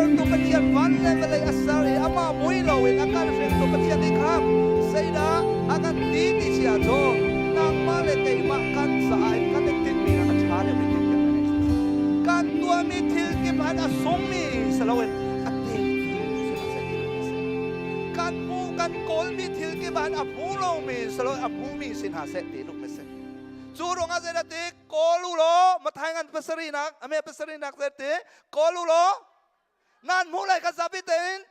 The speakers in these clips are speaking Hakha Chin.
Sertu Pathian van le vawlei a ser i amah mui loin a kan hringtu Pathian nih khan zeidah a kan ti ti si ahcun nangmah le keimah kan caah in kan i tinhmi kha a ṭha deuhmi tinhpiak a ngei. Kan tuahmi thil kip han a sungmi si loin a teitu si hna seh ti a si. Kan hmuh kan kawlmi thil kip han a hmu lomi si loin a hmumi si hna seh ti duh a si. Cu ruangah zeidah ti kawl u law Mathai ngan pasarihnak ame pasarihnak zei ti kawl u law nan hmuh lai ka zapi tein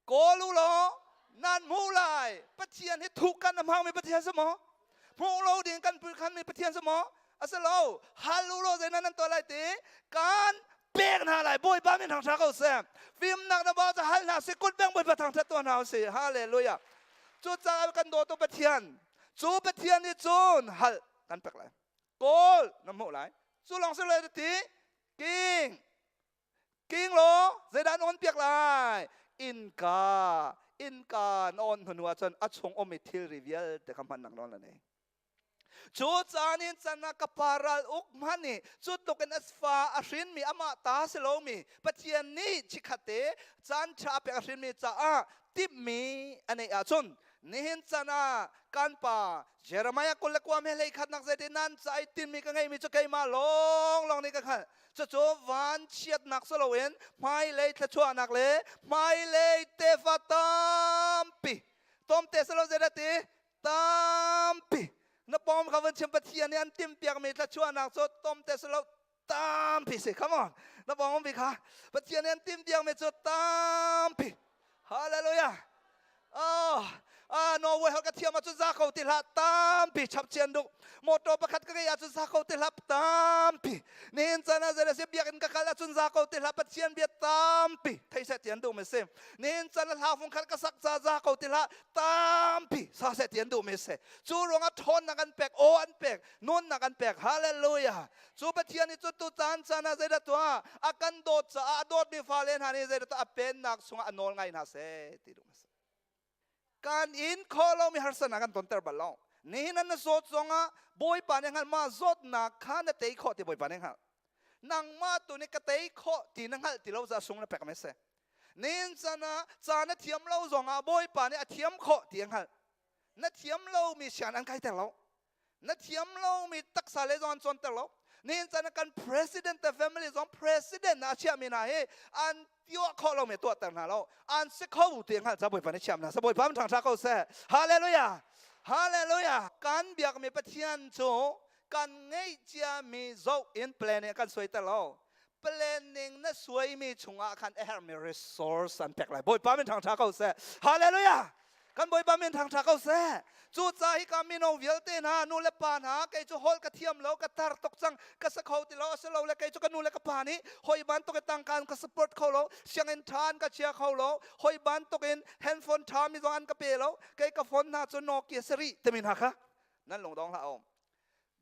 kawl u law nan hmuh lai. Pathian hi thuk kan hmangmi Pathian si maw? Hmuh lo ding kan khanmi Pathian si maw? A si lo. Hal u law zei nan tuah lai ti kan pek hna lai. Bawipa min thangṭha ko seh. Fimnak na ba ca hal hna si kut beng Bawipa thangṭhat tuah hna usih. Hallelujah. Cucaah kan dawtu Pathian, cu Pathian nih cun hal kan pek lai, kawl na hmuh lai. Cu lawng si lo ti king king law zeidah na on piak lai? Innka, innka na on hnu ahcun a chung ummi thilri vialte kha hman nak nawl na nei. Cu caan in can ah ka pa ral uk hmanh nih cu tluk in a fa a hrinmi, amah ta si lomi, Pathian nih chikkhatte caan ṭha a pek a hrinmi caah timhmi a neih ahcun nihin can ah kan pa Jeremiah 29 he 31nak zeitin nan ca i tinhmi ka ngeihmi cu keimah lawnglawng nih ka hngalh. Cucu vanchiatnak si loin hmailei thluachuahnak le hmailei tefa tampi tomte si lo zeidah ti tampi. Na pawm kha van chim. Pathian nih an timhpiakmi thluachuahnak cu tomte si lo, tampi si. Come on, na pawng bi kha. Pathian nih an timhpiakmi cu tampi. Hallelujah. Oh, ah, Norway hol ka thiam ahcun za ko ti hlah, tampi chap chian duk. Motor pakhat ka ngei ahcun za ko ti hlah, tampi. Nihin caan ah zei biakinn ka kal ahcun za ko ti hlah, Pathian bia tampi thei seh ti an duh mi si. Nihin caan ah hla fung khat ka sak ca za ko ti hlah, tampi sa seh ti an duh mi si. Cu ruangah ṭhawnnak an pek, aw an pek, nunnak an pek. Hallelujah. Cu Pathian nih cu tu caan caan ah zeidah tuah a kan dawt caah a dawtmi fale hna nih zeidah tuah a pennak chungah a nawl ngai hna seh ti duh a si. Kan in khawh lomi harsatnak kan tonter bal lo. Nihin an na zawt zongah Bawipa nih hngalh ma zawtnak kha na tei khawh ti Bawipa nih hngalh. Nangmah tu nih ka tei khawh ti na hngalh ti lo za sung na pek me si. Nihin caan ah ca na thiam lo zongah Bawipa nih a thiam khawh ti a hngalh. Na thiam lomi sian an kaiter lo. Na thiam lomi taksa le zong an cawnter lo. Nihin caan ah kan president te family zong president ah a chiahmi hna hi an tuah khawh lomi tuahter hna lo. An si kho ti hngalh ca Bawipa nih chiam hna seh. Bawipa min ṭhangṭha ko seh. Hallelujah, hallelujah. Kan biakmi Pathian cu kan ngeih ciami zoh in plan in kan suaiter lo. Planning na suaimi chungah khan a herhmi resource an pek lai. Bawipa min ṭhangṭha ko seh. Hallelujah. Kan Bawipa min thangṭha ko seh. Cucaah hika mino vialte hna, nu le pa hna, kei cu holh ka thiam lo, ka tar tuk cang, ka sa kho ti lo, asilole kei cu ka nu le ka pa nih hoi bantuk in tangka an ka support kho lo, sianginn ṭha an ka chia kho lo, hoi bantuk in handphone ṭha mi zong an ka pe lo, kei ka phone hna cu Nokia sarih timi hna kha nan lungdong hlah um.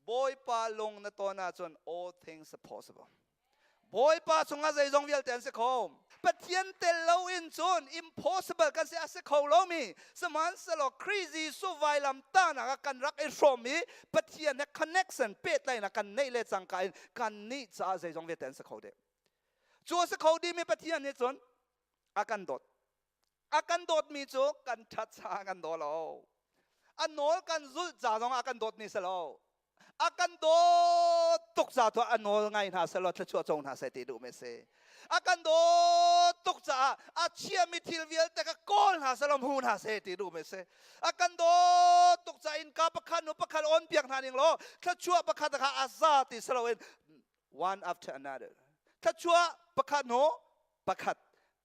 Bawipa lung na ton ahcun all things are possible. Bawipa chungah zeizong vialte an si kho. Pathian tel lo in cun impossible kan si, a si kho lomi. Sihmanhsehlaw Khrih Jesuh vailam tahnak ah kan rak i hrawm i Pathian he connection, pehtlaihnak kan neih le cangka in kannih caah zeizong vialte an si kho dih. Cu a si kho dihmi Pathian nih cun a kan dawt. A kan dawtmi cu kan ṭhat caah kan daw lo. A nawl kan zulh ca zongah a kan dawtmi si lo. A kan dawt tuk ca tuah a nawl ngai hna selaw thluachuah co hna seh ti duhmi a si. A kan dawt tuk caah a chiami thil vialte ka kawl hna selaw hmu hna seh ti duhmi a si. A kan dawt tuk caah innka pakhat nu pakhat on piak hna ning law thluachuah pakhat kha a za ti si loin one after another, thluachuah pakhat hnu pakhat,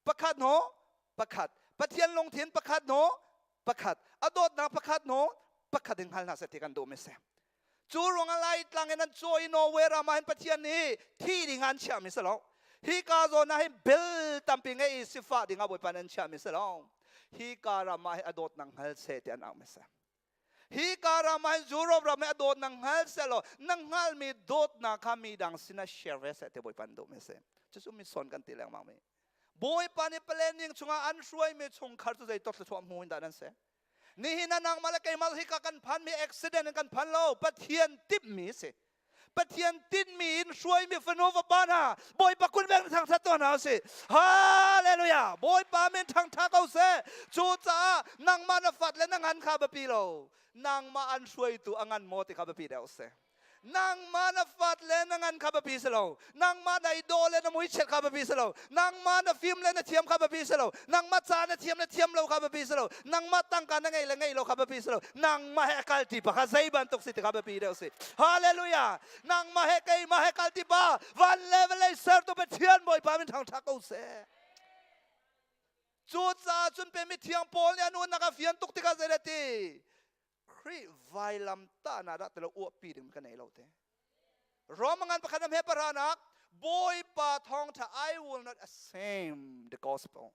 pakhat hnu pakhat, Pathian lungthin pakhat hnu pakhat, a dawtnak pakhat hnu pakhat in hngal hna seh ti kan duhmi si. Cu ruangah Laitlang in an cawi Norway ram ah hin Pathian nih thi ding an chiahmi si lo. Hi ka zawn ah hin bel tampi ngei i sifah ding ah Bawipa nih an chiahmi si lo. Hi ka ram ah hin a dawtnak hngal seh ti an auhmi si. Hi ka ram ah hin, Europe ram ah a dawtnak hngal seh law na hngalmi dawtnak kha mi dang sinah share ve seh ti Bawipa nih duhmi si. Cucu mission kan ti lengmang mi. Bawipa nih planning chungah an hruaimi chungkhar cu zeitluk thluachuah hmu in dah nan si? Nihin ah nangmah le keimah hika kan phanmi accident in kan phan lo, Pathian timhmi si. Pathian tinhmi in hruaimi fanu fapa hna Bawipa kun veng thangthat tuah hna usih. Hallelujah! Bawipa min thangtha ko seh. Cucaah nangmah na fat le na ngan kha biapi lo. Nangmah an hruaitu a ngan maw ti kha biapi deuh si. Nangmah na fat le na ngan kha biapi si lo. Nangmah na i dawh le na muichiat kha biapi si lo. Nangmah na fim le na thiam kha biapi si lo. Nangmah ca na thiam le thiam lo kha biapi si lo. Nangmah tangka na ngei le ngei lo kha biapi si lo. Nangmah he kal ti pa kha zei bantuk si ti kha biapi deuh si. Hallelujah! Nangmah he keimah he kal ti pa van le vawlei sertu Pathian Bawipa min thangṭhat ko seh. Cucaah cun pe mithiang Paul nih a nunnak a fian tuk tikah zei ti? Khrih vailam tahnak dah tilo uahpi ding ka nei lo te. Rome ngan pakhat am he paranak Bawipa thawngtha I will not ashamed the gospel.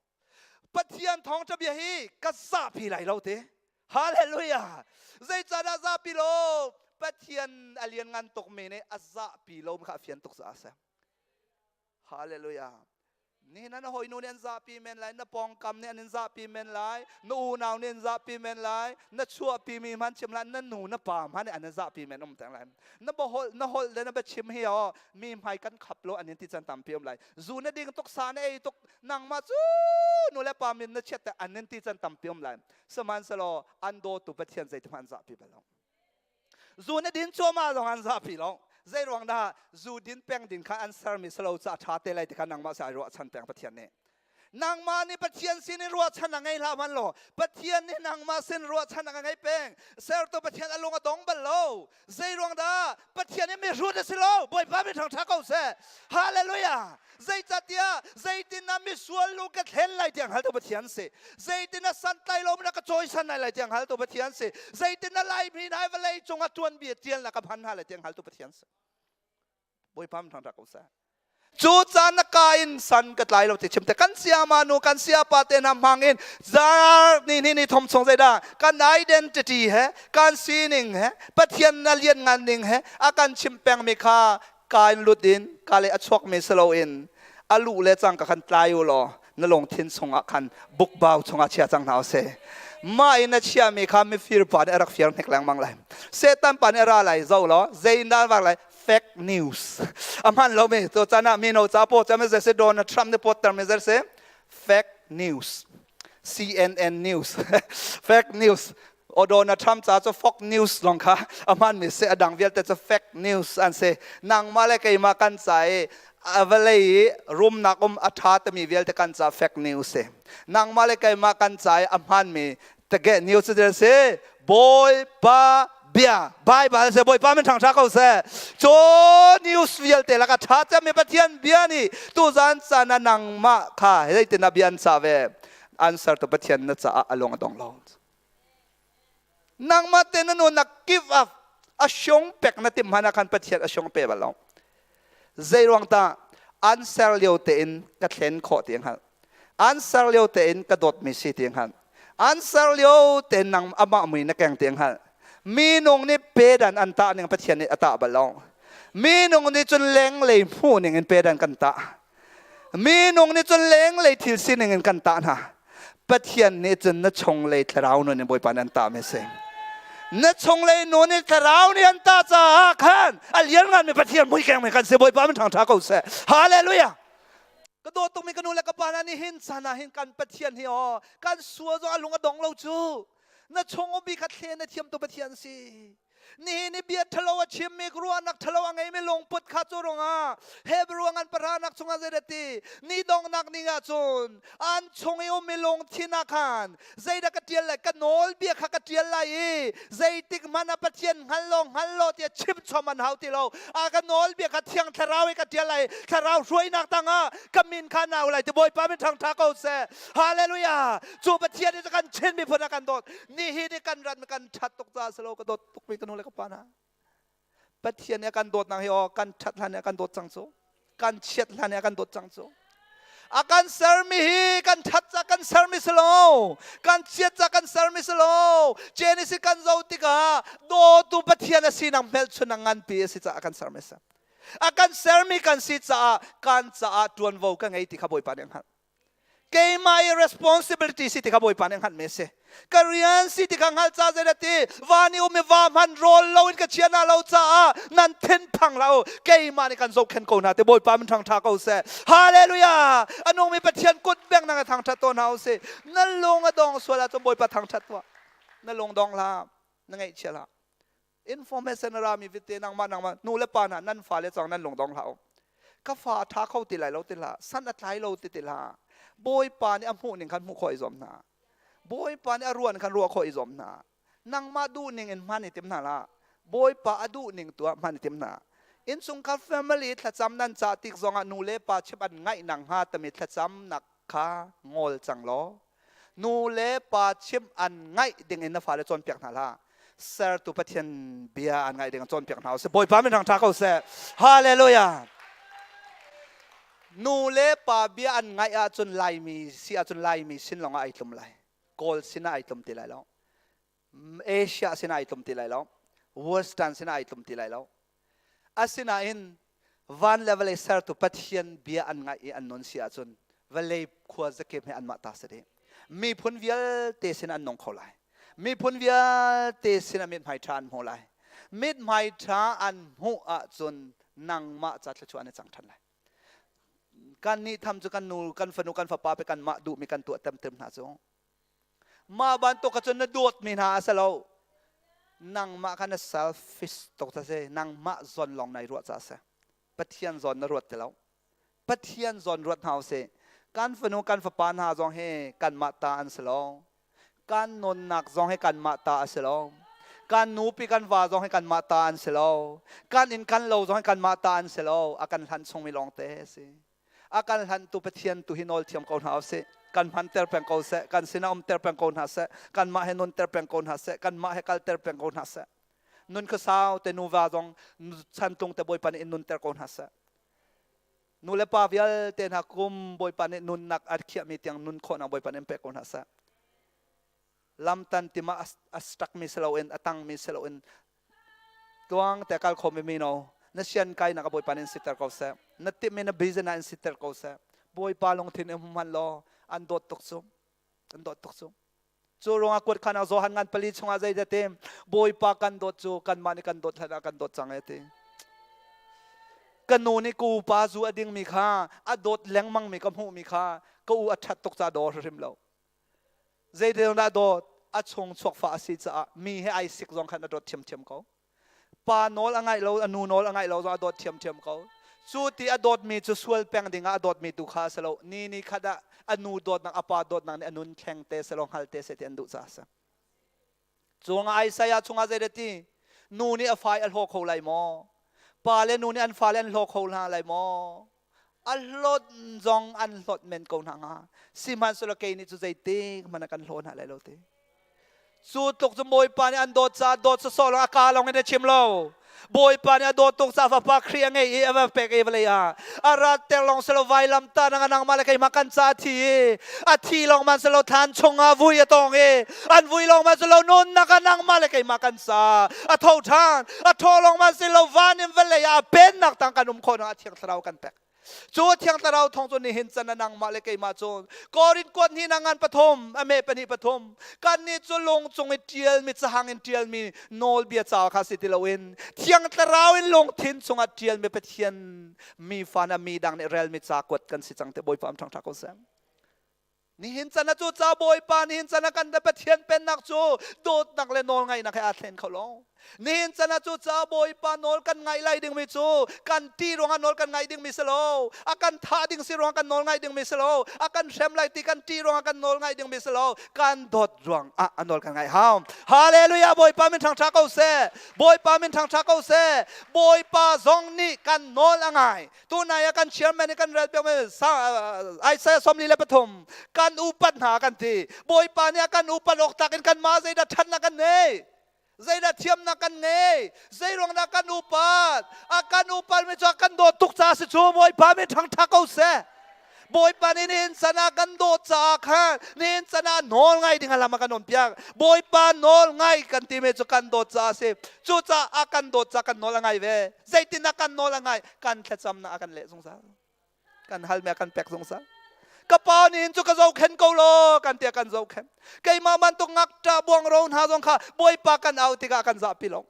Pathian thawngtha bia hi ka zahpi lai lo te. Hallelujah. Zeicahdah zahpi lo? Pathian a lian ngan tuk mi nih a zahpi lo kha a fian tuk caah a si. Hallelujah. Nihin ah na hawinu nih an zahpi men lai, na pawngkam nih an in zahpi men lai, na unau nih an zahpi men lai, na chuahpimi hmanh chim lai, na nu na pa hmanh nih an in zahpi men um teng lai. Na holh na holh le na biachim hi oh mi hmai kan khap lo an in ti can tampi um lai. Zu na ding tuk sa na ei tuk nangmah cu nu le pa min na chiat te an in ti can tampi um lai. Sihmanhsehlaw an dawtu Pathian zeiti hmanh an zahpi bal lo. Zu na din cuahmah zong an zahpi lo. Zei ruang dah zu din peng ding kha an sermi si lo ca ṭha te lai ti kha nangmah sai ruahchan peng Pathian nih. Nangmah nih Pathian sin in ruahchan a ngei hlah hmanh law Pathian nih nangmah sin ruahchan a ngei peng. Sertu Pathian a lung a dong bal lo. Zei ruang dah Pathian hi mihrut a si lo. Bawipa mi ṭhangṭha ko seh. Hallelujah. Zeicahtiah zeitin ah misual lu ka thlen lai tiang haltu Pathian si. Zeitin ah santlai lo na ka cawisan lai lai tiang haltu Pathian si. Zeitin ah Laimi hna vawlei cungah tuanbia tial na ka phan hna lai tiang haltu Pathian si. Bawipa mi thangṭhat ko seh. Cu caan na ka in san ka tlai lo ti chim te kan siama nu kan siapa te hna hmang in zar ni ni ni thom chung zeidah kan identity he kan sining he Pathian na lian ngan ning he a kan chim pengmi kha ka in lut in ka le a chuakmi si loin a luh le cang ka khan tlai u law na lungthin chungah khan bukbau chungah chia cang hna usih. Mah in a chiami kha mifir pa nih a rak fir hnek lengmang lai. Satan pa nih a ra lai zo law zeidah vak lai fake news. A hman lomi to chan ah mino ca paw cam se Donald Trump nih potter mi se fake news. CNN news fake news o Donald Trump ca cu Fox News lawng kha a hmanmi si a dang vialte cu fake news an si nangmah le keimah kan ca i a vawlei i rumnak um a ṭha timi vialte kan ca fake news si nangmah le keimah kan ca i a hmanmi tage news cu si Bawipa bia Bible se Bawipa min ṭhangṭha ko seh cu news vialte laka ṭha cemmi Pathian bia nih tuzan caan ah nangmah kha zeitin ah bia an cah ve answer tu Pathian na caah a lung a dong lo Nangmah te na nunnak give up a siong pek na tim hmanh ah khan Pathian a siong pe bal lo. Zei ruang tah an ser lio tein ka thlen khawh ti hngalh. An ser lio tein ka dawtmi si ti hngalh. An ser lio tein nang amah mui na keng ti hngalh. Minung nih pedan an tah ning Pathian nih a tah bal lo. Minung nih cun lenglei hmuh ning in pedan kan tah. Minung nih cun lenglei thil sining in kan tah hna. Pathian nih cun na chunglei thlarau nun in Bawipa nih an tah mi a si. Na chunglei nun in thlarau nih an tah caah khan a liannganmi Pathian muikeng mi kan si Bawipa min ṭhangṭha ko seh. Hallelujah! Ka dawt tukmi ka nu le ka pa hna nih hin caan ah hin kan Pathian hi aw kan sual zong a lung a dong lo cu. Na chung ummi kha thlen na thiam tu Pathian si. Nihin i bia ṭhalo a chimmi ruahnak ṭhalo a ngeimi lungput kha cu ruangah Hebrew an paranak chungah zeidah ti ni donghnak ni ah cun an chung i ummi lungthin ah khan zeidah ka ṭial lai ka nawlbia kha ka ṭial lai i zeitik hmanh ah Pathian hngal law hngal law tiah chim chom an hau ti lo a ka nawlbia kha thiang thlarau i ka ṭial lai thlarau hruainak tangah ka min kha nau lai ti Bawipa min ṭhangṭha ko seh Hallelujah cu Pathian nih kan Chin miphun a kan dawt nihin i kan rat kan ṭhat tuk caah si lo ka dawt tukmi ka nu le ka pa hna Pathian nih a kan dawtnak hi aw kan ṭhat hlan nih a kan dawt cang cu kan chiat hlan nih a kan dawt cang cu a kan sermi hi kan ṭhat ca kan sermi si lo kan chiat ca kan sermi si lo Genesis kan zoh tikah dawtu Pathian a sinak hmelchun a nganpi a si caah a kan sermi si a kan sermi kan si caah kan caah ṭuanvo ka ngei ti kha Bawipa nih a hngalh. Keimah i responsibility si ti kha Bawipa nih a hngalhmi a si. Ka rian si ti kha hngalh ca zei dah ti van i um i va hman rawl lo in ka chia hna lo caah nan thinphang hlah u. Keimah nih kan zohkhenh ko hna ti Bawipa min thangṭha ko seh. Hallelujah! A nungmi Pathian kut beng nang i thangṭhat tuah hna u sih. Na lung a dong sual ahcun Bawipa thangṭhat tuah. Na lung dong hlah. Na ngaihchia hlah. Information a rami vitte nangmah nangmah nu le pa hna nan fale cang nan lung dong hlah u. Ka fa a ṭha kho ti lai lo ti hlah. San a tlai lo ti ti hlah. Bawipa nih a hmuh ning khan hmuh khawh i zuam hna. Bawipa nih a ruah ning khan ruah khawh i zuam hna. Nangmah duh ning in hman i tim hna hlah. Bawipa a duh ning tu ah hman i tim hna. Innchungkhar family thlacam nan cah tik zongah nu le pa chimh an ngaih nak hnga tami thlacamnak kha ngol cang law nu le pa chimh an ngaih ding in na fale cawnpiak hna hlah. Sertu Pathian bia an ngaih ding in cawnpiak hna usih. Bawipa min ṭha ko seh. Hallelujah. Nu le pa bia an ngaih ahcun Laimi si ahcun Laimi sin lawngah ai tlum lai. Kawl sinah ai tlum ti lai lo. Asia sinah ai tlum ti lai lo. Western sinah ai tlum ti lai lo. Asinain van le vawlei sertu Pathian bia an ngaih i an nun si ahcun vawlei khua zakip he anmah ta si dih. Miphun vialte sin an nung kho lai. Miphun vialte sin ah mithmai ṭha an hmu lai. Mithmai ṭha an hmuh ahcun nangmah ca thluachuah an i cang ṭhan lai. Kan nih tham cu kan nu, kan fanu, kan fapa pe kanmah duhmi kan tuah temtem hna cu. Mah bantuk kha cun na dawtmi hna a si lo. Nangmah kha na selfish tuk ta si. Nangmah zawn lawng nai ruah ca a si. Pathian zawn na ruat ti lo. Pathian zawn ruat hna usih. Kan fanu kan fapa hna zong hi kanmah ta an si lo. Kan nunnak zong hi kanmah ta a si lo. Kan nupi kan va zong hi kanmah ta an si lo. Kan inn kan lo zong hi kanmah ta an si lo. A kan hlan chungmi lawngte a si. A kan hlantu Pathian tu hi nawl thiam ko hna usih. Kan hmanter peng ko seh. Kan sinah umter peng ko hna seh. Kanmah he nunter peng ko hna seh. Kanmah he kalter peng ko hna seh. Nun khuasau te nuva zong chantlung te Bawipa nih in nunter ko hna seh. Nu le pa vialte hna kum Bawipa nih nunnak a khiahmi tiang nun khawhnak Bawipa nih in pek ko hna seh. Lamtan tima a stuckmi si loin a tangmi si loin Tluang te kal khomi mino na sian kainak a Bawipa nih in siter ko seh. Na timhmi na business ah in siter ko seh. Bawipa lungthin in hman law an dawt tuk cu. An dawt tuk cu. Cu ruangah kuat khan ah Johan ngan pali chungah zei dah ti Bawipa kan dawt cu kanmah nih kan dawt hlan ah kan dawt cang e ti. Ka nu nih ka upa zu a dingmi kha a dawt lengmang mi ka hmuhmi kha ka u a ṭhat tuk ca daw hrim lo. Zeitin dah dawt? A chung chuak fa a si caah mi he ai sik zong khan a dawt ṭhiamṭhiam ko. Pa nawl a ngaih lo, a nu nawl a ngaih lo zong a dawt ṭhiamṭhiam ko. Cu ti a dawtmi cu sual peng ding ah a dawtmi tu kha a si lo. Ni ni khat ah a nu dawtnak, a pa dawtnak nih a nun thleng te seh law hngal te seh ti an duh caah a si. Cuangah Isaiah chungah zei dah ti? Nu nih a fa i a hlaw kho lai maw? Pa le nu nih an fale an hlaw kho hna lai maw? A hlawt zong an hlawt men ko hna hnga. Sihmanhsehlaw kei nih cu zeitik hmanh ah kan hlaw hna lai lo ti. Cu tluk cu Bawipa nih an dawt caah dawt sawsawh lo a kaa lawng in a chim lo. Bawipa nih a dawt tuk caah fapa Khrih a ngei i a va pek i vawlei ah a rat ter lawng si lo vailam ta nang nangmah le keimah kan ca a thi i a thi lawng man si lo thlan chungah vui a tong i an vui lawng man si lo nunnak ah nangmah le keimah kan ca a tho ṭhan a tho lawng man si lo van in vawlei ah pennak tang kan um khawh nak a thiang thlarau kan pek. Cu Thiang Thlarau thawng cu nihin can a nangmah le keimah cu Korin kuat hnih na ngan pathum a me pahnih pathum kannih cu lung cung i ṭialmi cahang in ṭialmi nawlbia ca kha si ti loin Thiang Thlarau in lungthin chungah ṭialmi Pathian mi fa na mi dang nih relmi ca kuat kan si cang te Bawipa am ṭhangṭha ko seh. Nihin can ah cu ca Bawipa nihin can ah kan Pathian pennak cu dawtnak le nawlngaihnak he aa thlen kho lo. Nihin can ah cu ca Bawipa nawl kan ngaih lai dingmi cu kan ti ruangah nawl kan ngaih dingmi si lo. A kan thah ding si ruangah kan nawl ngaih dingmi si lo. A kan hrem lai ti kan ṭih ruangah kan nawl ngaih dingmi si lo. Kan dawt ruangah a nawl kan ngaih hau. Hallelujah Bawipa min ṭhangṭha ko seh. Bawipa min ṭhangṭha ko seh. Bawipa zong nih kan nawl a ngai. Tunai ah kan chairman nih kan rel piak Isaiah 43 kan upat hna kan ti. Bawipa nih a kan upat awk tak in kan mah zeidah ṭhatnak kan ngei? Zeidah thiamnak kan ngei? Zeiruang dah kan upat? A kan upat mi cu a kan dawt tuk caah si cu Bawipa min ṭhangṭha ko seh. Bawipa nih nihin can ah kan dawt caah khan nihin can ah nawl ngai ding a lam a kan on piak. Bawipa nawl ngai kan timi cu kan dawt caah a si. Cucaah a kan dawt caah kan nawl a ngai ve. Zeitin a kan nawl a ngai? Kan thlacamnak a kan leh zungzal. Kan halmi a kan pek zungzal. Ka pa nih hin cu ka zohkhenh ko law kan tiah kan zohkhenh. Keimah bantuk ngakṭah buangro hna zong kha Bawipa kan au tikah kan zahpi lo.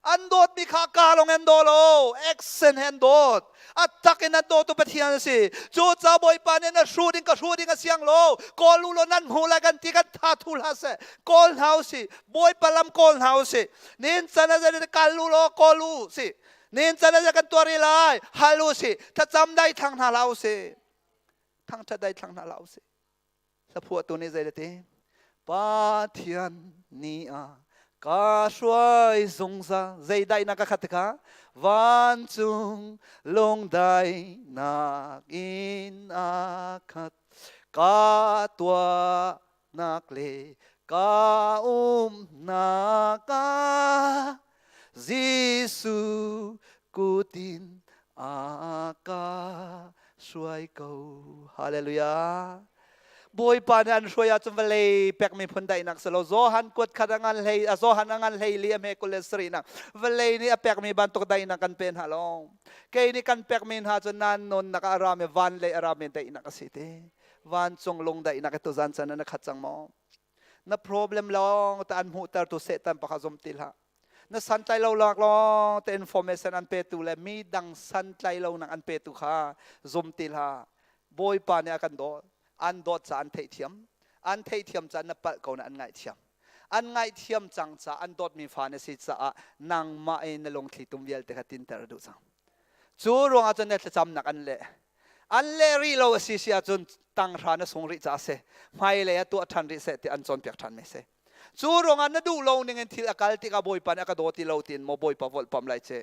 An dawtmi kha ka lawng an daw lo, action he an dawt. A tak in an dawtu Pathian a si. Cu ca Bawipa nih na hru ding ka hru ding a siang lo. Kawl u law nan hmu lai kan ti kan tha thu hlah seh. Kawl hna u si. Bawipa lam kawl hna u si. Nin can a zei kal u law kawl u si. Nin can a kan tuar i lai hal u si. Thlacam dai thang hna hlah u si. Thangṭhat dai thlang hna hlah u si. Hlaphuahtu nih zei ti? Pathian ni ah ka hruai zungzal zei daihnak ka khat kha vancung lungdaihnak in a khat ka tuahnak le ka umnak ah Jesuh kutin a ka hruai ko. Hallelujah. Bawipa nih an hruai ahcun vawlei pekmi phun daihnak si lo. Johan kuat khat a ngan hlei, Johan a ngan hlei li a hme 27 nak. Vawlei nih a pekmi bantuk daihnak kan pe hna lo. Kei nih kan pekmi hna cu nan nunnak ah a rami van lei a rami daihnak a si ti. Vancung lung daihnak tu zan can na khat cang maw? Na problem lawng te an hmuhtertu Satan pakhat zum ti hlah. Na santlai lo lak lawng te information an petu le mi dang santlai lo nak an petu kha zum ti hlah. Bawipa nih a kan dawt. An dawt ca an theihthiam. An theihthiam ca na palh ko na an ngaihthiam. An ngaihthiam cang ca an dawtmi fa na si caah nangmah i na lungthli tum vialte kha tinter a duh cang. Cu ruangah cun na thlacamnak an leh. An leh rih lo a si si ahcun tanghra na sung rih caah a si. Hmailei ah tuah ṭhan rih seh ti an cawnpiak ṭhan mi a si. Cu ruangah na duh lo ning in thil a kal tikah Bawipa nih a ka daw ti lo tiin maw Bawipa volhpamh lai ci.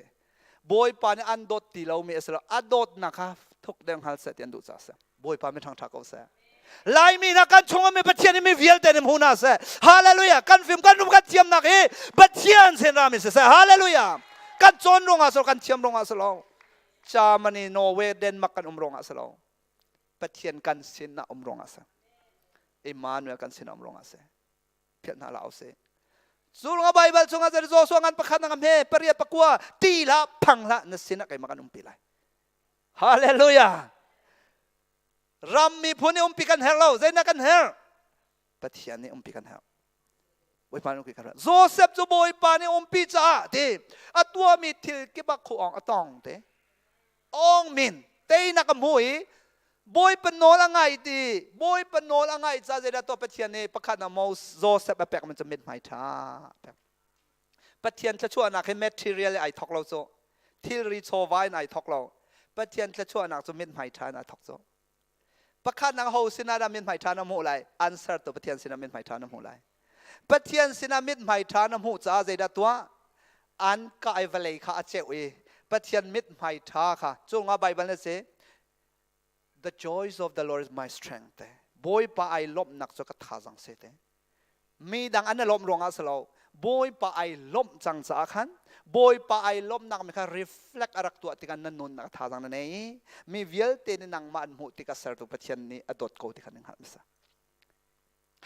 Bawipa nih an dawt ti lomi a si lo. A dawtnak kha thuk deuh hngal seh ti an duh caah a si. Bawipa mi ṭhangṭha ko seh. Laimi hna kan chung mi Pathian nih mi vialte nih hmu hna seh. Hallelujah. Kan fim kan rum kan thiamnak hi Pathian sin rami si seh. Hallelujah. Kan cawn ruangah si lo, kan thiam ruangah si lo. Germany, Norway, Denmark kan um ruangah si lo. Pathian kan sin ah um ruangah si. Emmanuel kan sin ah um ruangah si. Phiat hna la si. Cu ruangah Bible chungah zari Joshua ngan pakhat na hme pariat pakua ti hlah phang hlah na sin ah keimah kan umpi lai. Hallelujah. Ram miphun nih umpi kan herh lo. Zeinak kan herh? Pathian nih umpi kan herh. Bawipa nih umpi kan herh. Joseph cu Bawipa nih umpi caah ti a tuahmi thil kip ah khu ong a tong te. Ong min teinak a hmu i Bawipa nawl a ngai ti Bawipa nawl a ngai ca zeidah tuah Pathian nih pakhat na Moses Joseph a pek man cu mithmai ṭha pek. Pathian thluachuahnak hi material ai thok lo cu thilri chawva in ai thok lo. Pathian thluachuahnak cu mithmai ṭha in ai thok cu. Pakhatnak ho sinah dah mithmai ṭha na hmuh lai? Answer tu Pathian sinah mithmai ṭha na hmuh lai. Pathian sinah mithmai ṭha na hmuh caah zeidah tuah? An kai vawlei kha a ceuh i Pathian mithmai ṭha kha cungah Baibal na si The joys of the Lord is my strength. Bawipa ai lawmhnak cu ka thazang si te. Mi dang an i lawmh ruangah si lo. Bawipa ai lawmh cang caah khan Bawipa ai lawmhnak mi kha reflect a rak tuah tikah na nunnak thazaang na nei. Mi vialte nih nangmah an hmuh tikah sertu Pathian nih a dawt ko ti kha na hngalh hmasa.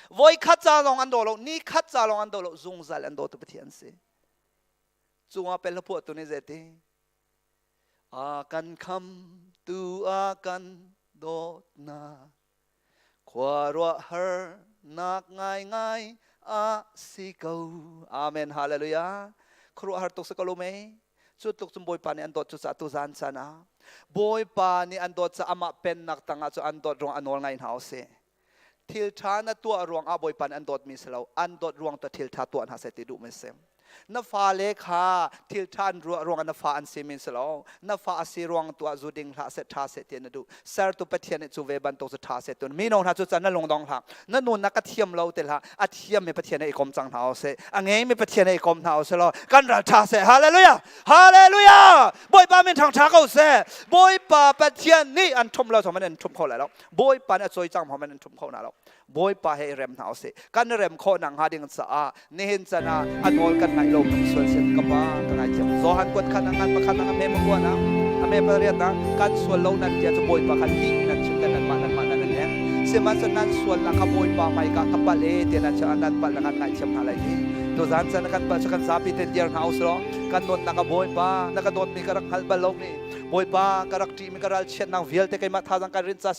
Voi khat ca lawng an daw lo, ni khat ca lawng an daw lo, zungzal an dawtu Pathian si. Cungah pel phuah tu nih zeiti? A kan kham tu a kan dawtnak Khuaruahharnak ngaingai a si ko. Amen. Hallelujah. Khuaruahhar tuk si ko lo mei. Cu tluk cun Bawipa nih an dawt cu caah tu zan caan ah Bawipa nih an dawt caah amah pennak tangah cu an dawt ruang a nawl ngai hna usih. Thil ṭha na tuah ruangah Bawipa nih an dawtmi si lo. An dawt ruang tu thil ṭha tuah hna seh ti duhmi si. Na fale kha thil ṭha an ruah ruangah na fa an si men si lo. Na fa a si ruang tu ah zu ding hlah seh ṭha seh ti na duh. Sertu Pathian nih cu ve bantuk cu ṭha seh tu mino hna cu can na lungdong hlah. Na nun ka thiam lo te hlah. A thiam mi Pathian he i kom cang hna usih. A ngei mi Pathian he i kom hna usih law kan ral ṭha seh. Hallelujah! Hallelujah! Bawipa min ṭhang ṭha ko seh. Bawipa Pathian nih an ṭhum lo zong an ṭhum kho lai lo. Bawipa nih a cawi cang hmanh an ṭhum kho hna lo. Bawipa he i rem hna usih. Kan i rem khawh nakhnga ding caah nihin can ah a nawl kan ngaih lo kan sual sin ka pa ka ngaithiam. Johan kuat khan a ngan pakhat a me pakua na a me pariat na kan sual lo nan tia cu Bawipa khan lih nan chim nan mah nan mah nan nan leng. Sihmanhsehlaw nan sual nak kha Bawipa hmaika ka palh e tiah nan chim nan palh na kan ngaithiam hna lai ti. Tuzan can kan palh cu kan zapi ten dir hna usih law kan dawtnak a Bawipa na ka dawtmi ka rak hngal bal lomi Bawipa ka rak ṭihmi ka ralchiatnak vialte keimah thazang kan rinh ca.